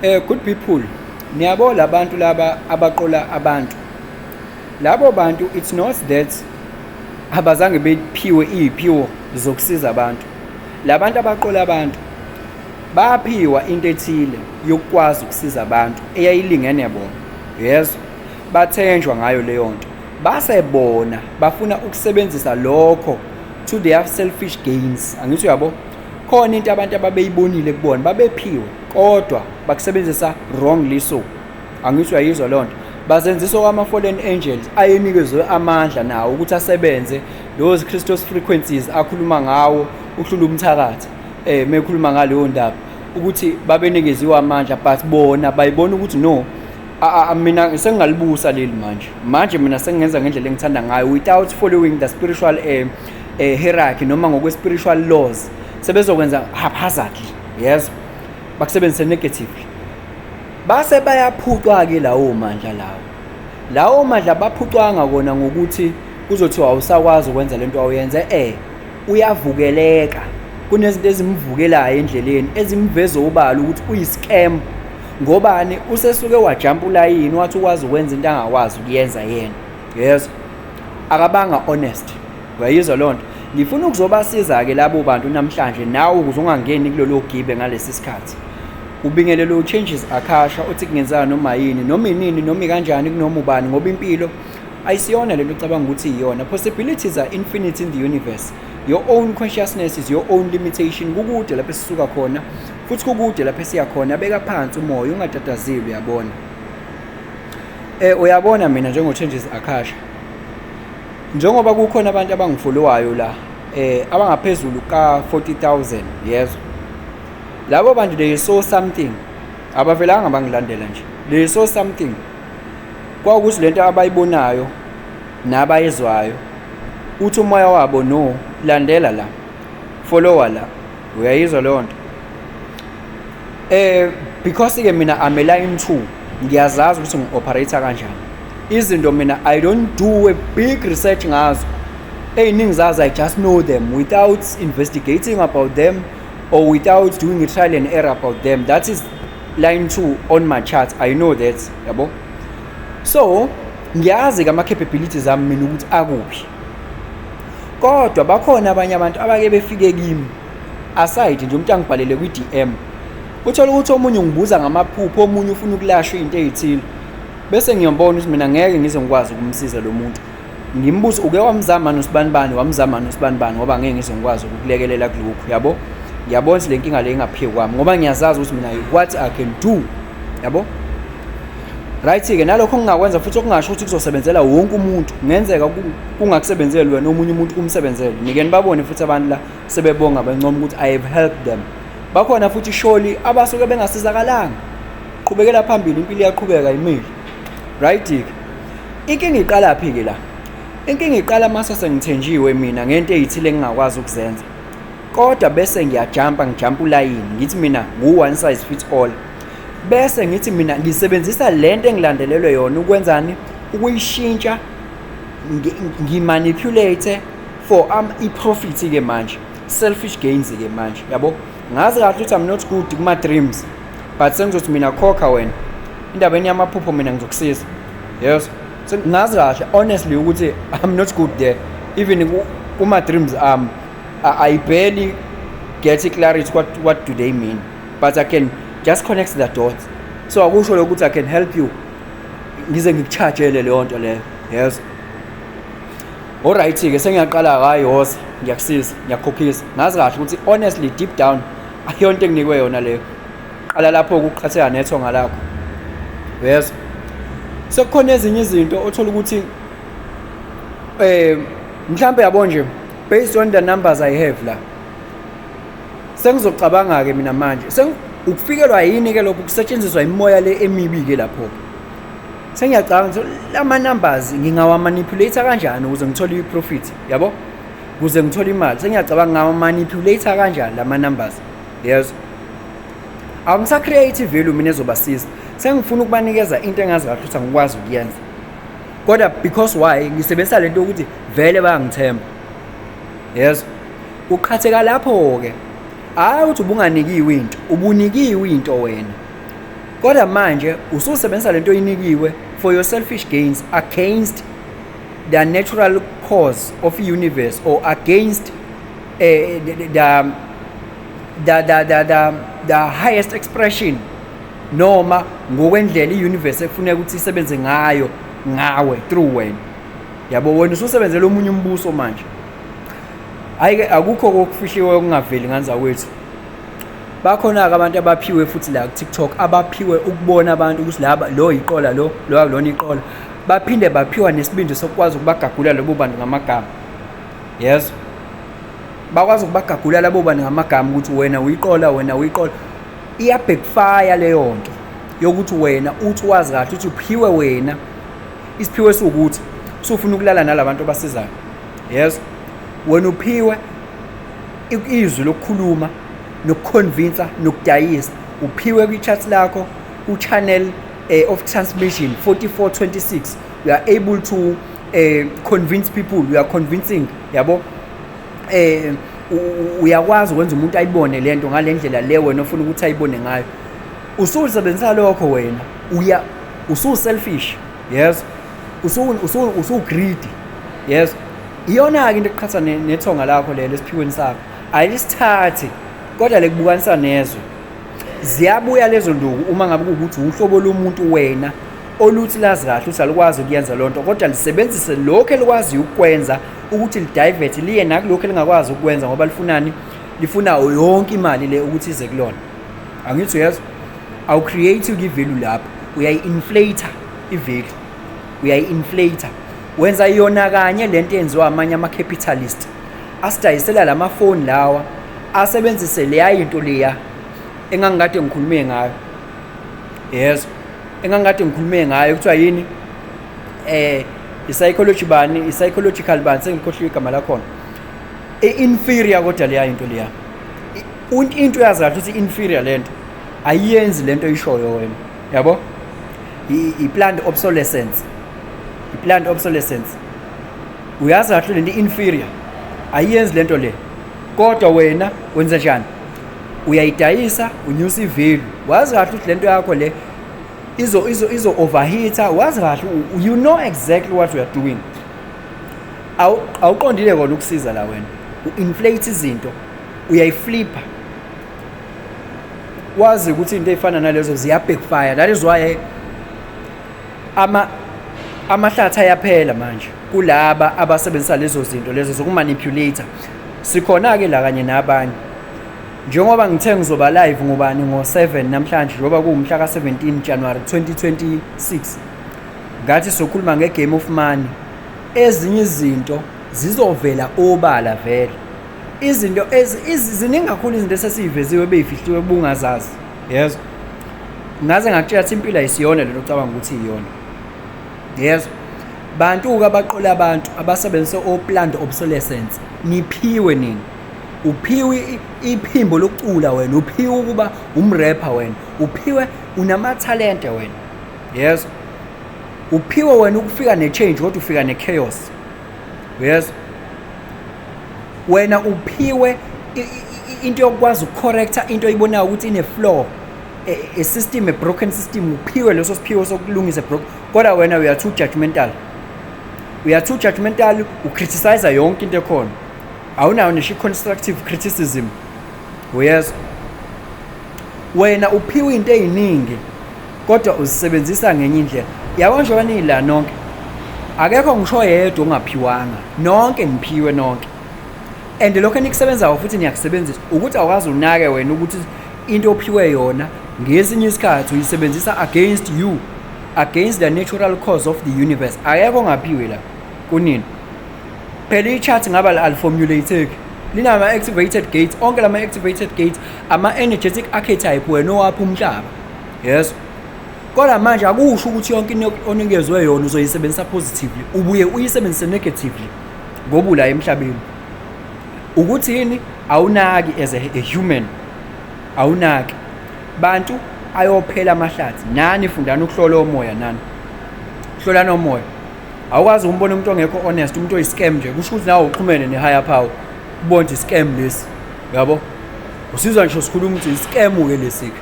Good people, niyabo labantu laba abaqola abantu. Labo bantu, it's not that abazange bephiwe iy'phiwo zokusiza abantu. Labantu abaqola abantu baphiwa into ethile yokukwazi ukusiza abantu eyayilingene bona. Yezwa, bathenjwa ngayo leyo nto. Base bona bafuna ukusebenzisa lokho to their selfish gains. Angithi uyabo? Khona into abantu ababeyibonile kubona, babephiwe kodwa bakusebenzisa wrongly so. Angithi uyayizwa leyo nto? Bazenzisa okwama-fallen angels ayenikezwe amandla nawo ukuthi asebenze those Christos frequencies akhuluma ngawo uhlula umthakathi mekhuluma ngaleyo ndaba ukuthi babenikeziwe amandla, but bona bayibona ukuthi no, mina sengingalibusa leli manje, manje mina sengingenza ngendlela engithanda ngayo without following the spiritual hierarchy noma ngokwe-spiritual laws. Sebezokwenza haphazardly, yezwa, bakusebenzise negatively, base bayaphucwa-ke lawo mandla lawo. Lawo mandla baphucwanga kona ngokuthi kuzothiwa awusakwazi ukwenza lento awuyenze. Uyavukeleka, kunezinto ezimvukelayo endleleni ezimveza obala ukuthi uyi-scam. Ngobani? Usesuke wajampa ulayini, wathi ukwazi ukwenza into angakwazi ukuyenza yena, yezwa, akabanga honest. Uyayizwa leyo nto? Ngifuna ukuzobasiza-ke labo bantu namhlanje, nawe ukuze ungangeni kulolo gibe ngalesi sikhathi. Ubingelelo Changes Akasha uthi kungenzeka noma yini, noma inini, noma ikanjani, kunoma ubani, ngoba impilo ayisiyona lento ocabanga ukuthi iyona. Possibilities are infinite in the universe. Your own consciousness is your own limitation. Kukude lapho esisuka khona futhi kukude lapho esiya khona. Beka phansi umoya, ungatatazeli. Uyabona, uyabona mina njengo-Changes Akasha, njengoba kukhona abantu abangifollowayo la abangaphezulu ka-40,000, yezwa, labo bantu, they saw something. Abavelanga bangilandela nje, they saw something. Kwawukuthi lento abayibonayo nabayizwayo uthi umoya wabo, no, landela la, followa la. Uyayizwa leyo nto? Because ke mina I'm a line 2, ngiyazazi ukuthi ngi-operate kanjani izinto. Mina I don't do a big research ngazo ey'ningi zazo. I just know them without investigating about them or without doing a trial and error about them. That is line 2 on my chart, I know that, yabo. So ngiyazi-ke ama-capabilities ami mina ukuthi akuphi, kodwa bakhona abanye abantu abake befike kimi aside nje, umuntu angibhalele kwi-DM, uthola ukuthi omunye ungibuza ngamaphupho, omunye ufuna ukulashwa into ey'thile, bese ngiyambona ukuthi mina ngeke ngize ngikwazi ukumsiza lo muntu. Ngimbuze, uke wamzama nosibanibani, wamzama nosibanibani? Ngoba ngeke ngize ngikwazi ukukulekelela kulokhu, yabo. Ngiyabona ukuthi le nkinga le ingaphezu kwami, ngoba ngiyazazi ukuthi mina what I can do, yabo. Right-ke, nalokho ngingakwenza futhi okungasho ukuthi kuzosebenzela wonke umuntu. Kungenzeka kungakusebenzeli wena, omunye umuntu kumsebenzele. Nike nibabone futhi abantu la sebebonga, bencoma ukuthi I have helped them. Bakhona futhi surely abasuke bengasizakalanga. Qhubekela phambili, impilo iyaqhubeka, imile. Right-ke, inkinga iqalaphi-ke la? Inkinga iqala mase sengithenjiwe mina ngento ey'thile engingakwazi ukuzenza, kodwa bese ngiyajampa, ngijampa ulayini, ngithi mina ngu-one size fits all, bese ngithi mina ngisebenzisa lento engilandelelwe yona ukwenzani? Ukuyishintsha, ngimanipulate for i-profit-ke manje, selfish gains-ke manje, yabo. Ngazi kahle ukuthi I'm not good kuma-dreams, but sengizothi mina khokha wena indabeni yamaphupho, mina ngizokusiza, yes. Ngazi kahle honestly ukuthi I'm not good there. Even kuma-dreams ami I barely get clarity what do they mean, but I can just connect the dots. So akusho lokho ukuthi I can help you ngize ngikuchajele leyo nto leyo, yes. Alright-ke, sengiyaqala, hayi, woza, ngiyakusiza, ngiyakukhokhisa. Ngazi kahle ukuthi honestly, deep down, akuyonto enginikwe yona leyo. Qala lapho ukuqhatheka nethonga lakho, uyezwa? Sekukhona ezinye izinto othola ukuthi mhlambe, yabo nje, based on the numbers I have la, sengizocabanga ke mina manje ukufikelwa yini ke lokho kusetshenziswa imoya le emibi ke lapho. Sengiyacabanga ukuthi lama numbers ngingawa manipulate kanjani ukuze ngithole i-profit, yabo, ukuze ngithole imali. Sengiyacabanga ngawa manipulate kanjani lama numbers, yes. Angisa-create value mina ezobasiza, sengifuna ukubanikeza into engazi kahle ukuthi angikwazi ukuyenza, kodwa because why? Ngisebenzisa lento yokuthi vele bayangithemba, yes. Uqhatheka lapho-ke, hhayi ukuthi ubunganikiwe into, ubunikiwe into wena. Kodwa manje ususebenzisa lento oyinikiwe for your selfish gains against the natural cause of universe or against the highest expression noma ngokwendlela i-universe ekufuneka ukuthi isebenze ngayo ngawe, through wena, yabo. Wena ususebenzela omunye umbuso manje. Hayi-ke, akukho okufihliwe okungaveli nganzakwethu. Bakhona-ke abantu abaphiwe futhi la ku-TikTok, abaphiwe ukubona abantu ukuthi laba, lo iqola, lo lo akulona iqola. Baphinde baphiwa nesibindi sokukwazi ukubagagula lobo bantu ngamagama. Yes, bakwazi ukubagagula labo bantu ngamagama ukuthi wena uyiqola, wena uyiqola. Iya-backfire leyo nto yokuthi wena uthi wazi kahle ukuthi uphiwe wena isiphiwe esiwukuthi usufuna ukulala nalabantu abasizayo. Yes, wena uphiwe izwi lokukhuluma nokuconvince nokudayisa. Uphiwe kwi-chart lakho u-channel of transmission 4426. You are able to convince people, you are convincing, yabo. Uyakwazi ukwenza umuntu ayibone lento ngale ndlela le wena ofuna ukuthi ayibone ngayo. Ususebenzisa lokho, wena uya usu-selfish, yes, usu greedy, yes. Iyona-ke into eqhatha nethonga lakho lelo esiphiweni sakho. Alisithathi kodwa lekubukanisa nezwe. Ziyabuya lezo nduku uma ngabe kuwukuthi uhlobo lomuntu wena oluthi lazi kahle ukuthi alikwazi ukuyenza loo nto, kodwa lisebenzise lokhu elikwaziyo ukukwenza ukuthi lidivert liye nakulokhu elingakwazi ukukwenza, ngoba lifunani? Lifuna yonke imali le ukuthi ize kulona. Angithi uyezwa? Awucreate i-value lapho, uyayi-inflate i-value, uyayi-inflate. Wenza yona kanye lento eyenziwa amanye ama-capitalist asidayisela lamafoni lawa, asebenzise leya into leya engangikade ngikhulume ngayo. Yes, engangikade ngikhulume ngayo, kuthiwa yini, i-psychology bani, i-psychological bani, sengikhohliwe igama lakhona. I-inferior, kodwa leya into leya, into uyazi kahle ukuthi i-inferior lento, ayiyenzi lento oyishoyo wena, yabo. I-planned obsolescence, i-planned obsolescence. Uyazi kahle lento i-inferior, ayiyenzi lento le, kodwa wena wenza njani? Uyayidayisa, unyusa i-value. Wazi kahle ukuthi lento yakho le izo overheata. Wazi kahle, you know exactly what you are doing. Awuqondile kona ukusiza la wena, u-inflate izinto, uyayiflipha. Wazi ukuthi into ey'fana nalezo ziya-backfire. That is why amahlathi ayaphela manje kulaba abasebenzisa lezo zinto lezo zokumanipulate. Sikhona-ke la kanye nabanye, njengoba ngithe ngizoba live ngobani, ngo-7 namhlanje, njengoba kuwumhla ka-17 January 2026. Ngathi sokhuluma nge-game of money. Ezinye izinto zizovela obala vele. Izinto ziningi kakhulu, izinto esesiyiveziwe beyifihliwe bungazazi. Yezwa, ngaze ngakutshela ukuthi impilo ayisiyona lento ocabanga ukuthi iyona. Yezwa, bantu-ke abaqola abantu abasebenzise o-planned obsolescence, niphiwe nini? Uphiwe iphimbo lokucula wena, uphiwe ukuba umrapper wena, uphiwe, unamathalente wena. Yes, uphiwe wena ukufika ne-change, kodwa ufika ne-chaos. Yes, wena uphiwe into yokukwazi ukucorrecta into oyibonayo ukuthi ine-flaw, a system, a broken system. Uphiwe leso siphiwo sokulungisa broken, kodwa wena we are too judgmental, we are too judgmental. Ucriticize yonke into ekhona, awunayo nisho i-constructive criticism. Uyezwa, wena uphiwe into ey'ningi kodwa uzisebenzisa ngenye indlela, yabo. Njengoba niyila nonke, akekho ngisho yedwa ongaphiwanga. Nonke niphiwe nonke, and lokho enikusebenzayo futhi niyakusebenzisa ukuthi awukwazi unake wena ukuthi into ophiwe yona ngesinye isikhathi uyisebenzisa against you, against the natural cause of the universe. Akekho ongaphiwe la kunini. Phela i-chart ngaba aliformulateki, linama-activated gates. Onke lama-activated gates ama-energetic archetype wena owapha umhlaba. Yes, kodwa manje akusho ukuthi yonke into onikezwe yona uzoyisebenzisa positively, ubuye uyisebenzise negatively, ngoba ula emhlabeni ukuthi yini? Awunaki as a human, awunaki. Bantu, ayophela amahlathi. Nani fundani ukuhlola omoya, nani hlolani omoya. Awukwazi ukumbona umuntu ongekho honest, umuntu oyi-scam nje. Kusho ukuthi nawe uxhumene ne-higher power, ubone ukuthi i-scam lesi, yabo. Usizwa ngisho sikhuluma ukuthi i-scam-ke lesi-ke.